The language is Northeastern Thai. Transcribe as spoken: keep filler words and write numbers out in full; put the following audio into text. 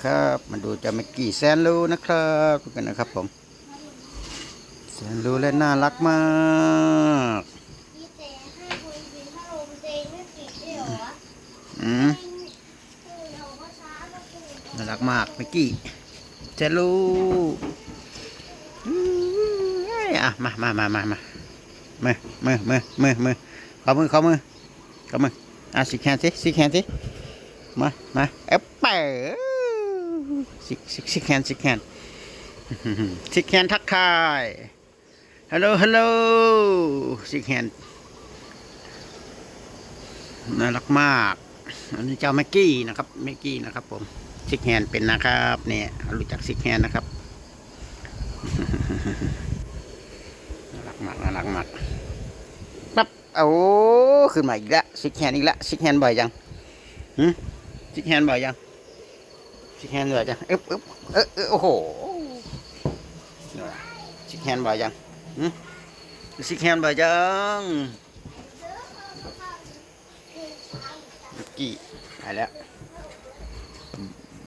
ครับ มาดูเจ้าแม็กกี้แสนรู้นะครับ ดูกันนะครับผม แสนรู้และน่ารักมาก อืม น่ารักมากแม็กกี้แสนรู้ อืมอ่ะ มามามามามามือมือมือมือมือขอมือขอมือขอมือ อ่ะ shake hand สิ shake hand สิ มามาเอ๊ะเป๋ shake shake shake hand shake hand shake hand ทักทาย hello hello shake hand น่ารักมาก อันนี้เจ้าแม็กกี้นะครับแม็กกี้นะครับผม shake hand เป็นนะครับ เนี่ย รู้จัก shake hand นะครับ น่ารักมากน่ารักมากปั๊บ โอ้ ขึ้นมาอีกแล้ว shake hand อีกแล้ว shake hand บ่อยจังหืม shake hand บ่อยจัง shake hand บ่อยจัง อึ๊บอึ๊บเออเออโอ้โห shake hand บ่อยจังหืม shake hand บ่อยจังแม็กกี้ไปแล้ว